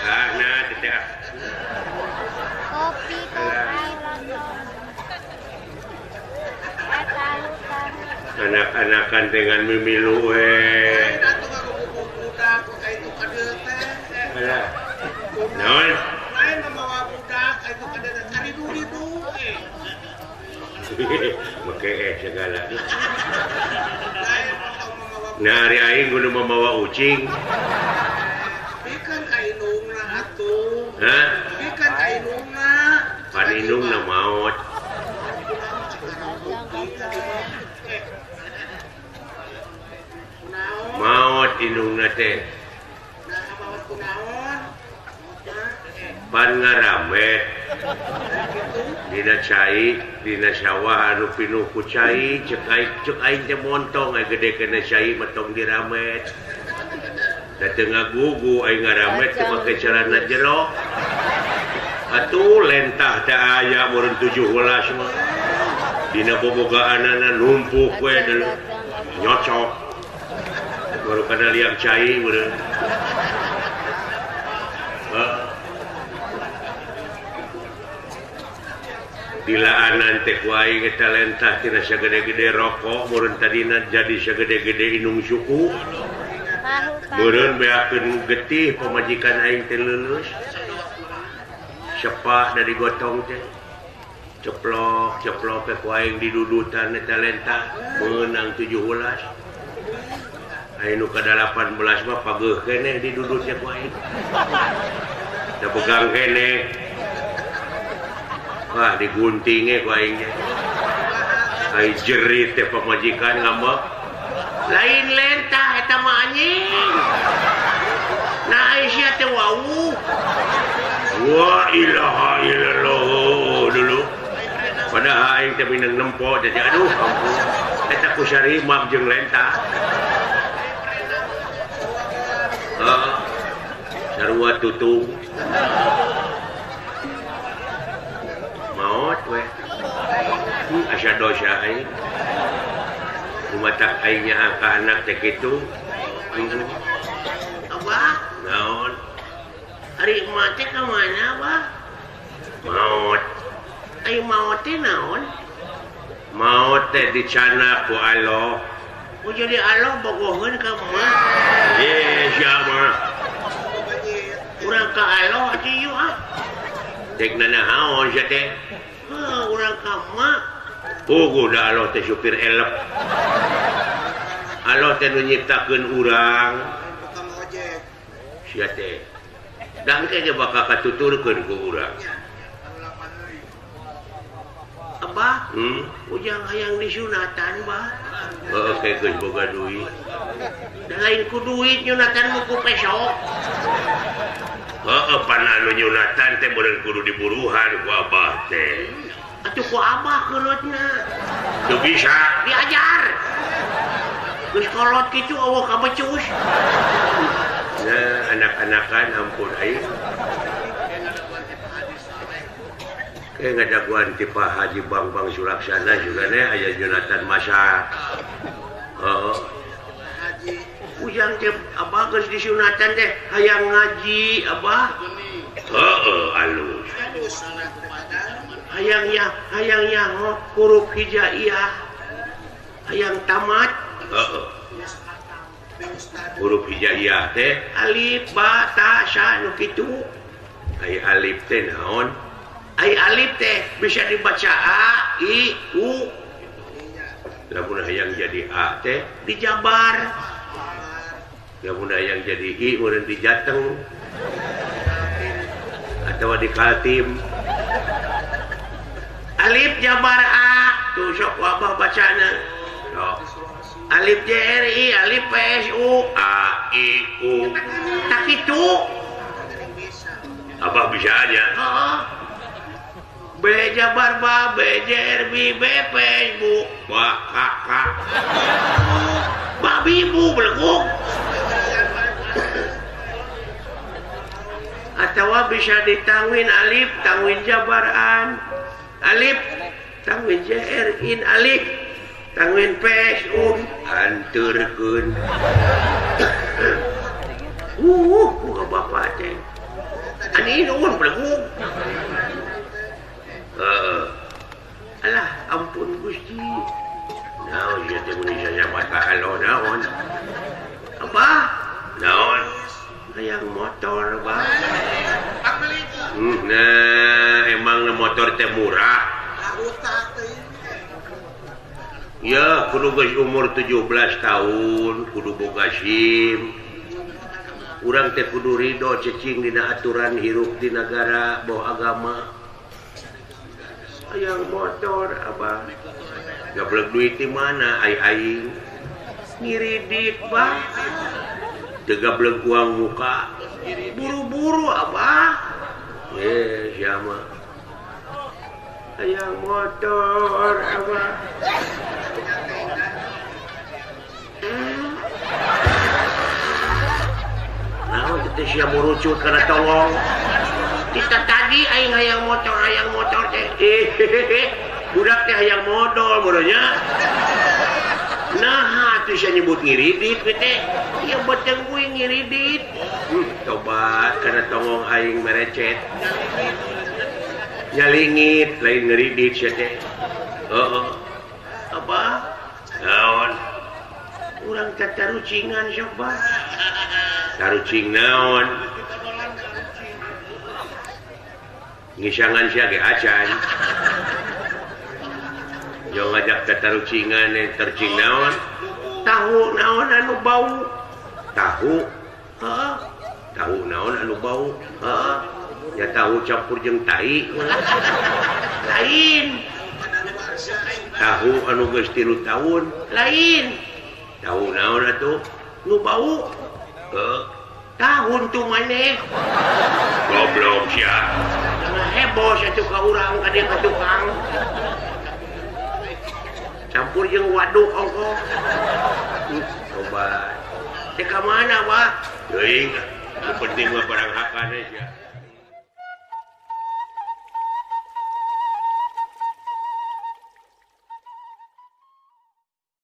Ah, nah tidak. Kopi kopi. Anak-anakan dengan mimilu we. Alah. Naon? Lain mamawa budak itu kada cari duit make segala. Nah, ari aing kudu mamawa ucing. Bikeun ka indungna atuh. Hah? Bikeun ka indungna. Pan indungna maot. Maot indungna teh. Pan ngaramet dina cai dina sawah anu pinuh ku cai cek aing teh montong aya gede kana cai metong diramet da teu ngagugu aing ngaramet teu make celana jero atuh lentah teh aya meureun 17 mah dina bobogaanana numpuk we nyocok baru kana liang cai meureun. Dilaanan teh ku aing eta lentah tina sagede-gede rokok meureun tadina jadi sagede-gede inung suku meureun beakeun getih pamajikan aing teh leuleus sepak dari gotong teh ceplok ceplok teh ku aing didudutan eta lentah meunang 17 aya nu ka 18 mah pageuh keneh didudut teh ku aing da pegang keneh. Wah diguntinge ku aing teh. Ai jerit teh pamajikan ngambek. Lain lentah eta mah anjing. Nah ai sia teh wau. Wa ilaha illallah dulu. Padahal aing teh minang nempo teh aduh ampun. Eta ku sarimah jeung lentah. Heeh. Sarua tutung. Maot we. Asa dosa aing. Kumatak aing nya ka anak teh kitu. Abah, naon? Ari emak teh ka mana, Abah? Maot. Ai maot teh naon? Maot teh dicana ku Allah. Oh jadi Allah bogoheun ka emak. Ye, sia mah. Urang ka Allah atuh ieu ah. Dek nanaon sia teh? Heuh, urang ka emak. Puguh da Allah teh supir elep. Allah teh nu nyiptakeun urang. Sia teh. Da engke ge bakal katuturkeun ku urang. Abah, ujang hayang disunatan, Bah. Heuh, ke geus boga duit. Da lain ku duit nyunatan mah ku peso. Heeh, pan anu nyunatan teh meureun kudu diburuhan ku abah teh. Atuh ku abah keulotna. Teu bisa diajar. Geus kolot kitu eueuh ka becus. Nah, anak-anakan ampun aing. Kayak ngadaguan ti Pak Haji Bangbang Sulaksana juga nih aya nyunatan masa. Heeh. Ujang teh abah geus disunatan teh hayang ngaji abah. Heeh, alus. Hayang ya, hayang nyaho huruf hijaiyah. Hayang tamat. Heeh. Huruf hijaiyah teh alif ba ta sa nu kitu. Ai alif teh naon? Ai alif teh bisa dibaca a i u. Lamun hayang jadi a teh dijabar. Lamun hayang jadi i meureun di Jateng atawa di Kaltim. Alif jabar a tuh sok wabah bacana. Sok. Alif J R I alif P S U A I U. Tak itu. Abah bisa aja. Heeh. B jabar ba B J R B B P S Bu. Ba K K. Babi bu beleguk. Atau bisa ditangwin alif, tangwin jabaran. Alif, tangwin JR in alif, tangwin PS U anturkeun. Motor bah. Nah, emang motor teh murah. Ya, kudu geus umur 17 tahun, kudu boga SIM. Urang teh kudu ridho cecing dina aturan hirup di negara bawah agama. Hayang motor abah. Gablek duit di mana ai aing? Ngiridit bah. Teu gablek uang muka. Buru-buru abah. Siapa? Hayang motor abah. Naon teh sia murucut kana tolong. Kita tadi aing hayang motor teh. Budak teh hayang modal bodohnya. Nah, atuh sia nyebut ngiridit we teh. Ieu beteng kuing ngiridit. Tobat kana tongong aing merecet. Nyalingit lain ngeridit sia teh. Heeh. Apa? Naon? Urang tatarucingan sok bah. Tarucing naon? Ngisangan sia ge acan. Jo ngajak tatarucingan tercing naon? Tahu naon anu bau? Tahu. Heeh. Tahu naon anu bau? Heeh. Ya tahu campur jeung tai. Lain. Tahu anu geus 3 tahun. Lain. Tahu naon atuh? Nu bau. Tahun tuh maneh. Goblok sia. Heboh atuh ka urang ka dieu ka tukang. Campur jeung waduk ongkoh. Coba. Teh ka mana, Bah? Teuing, nu penting mah barang hakana sia.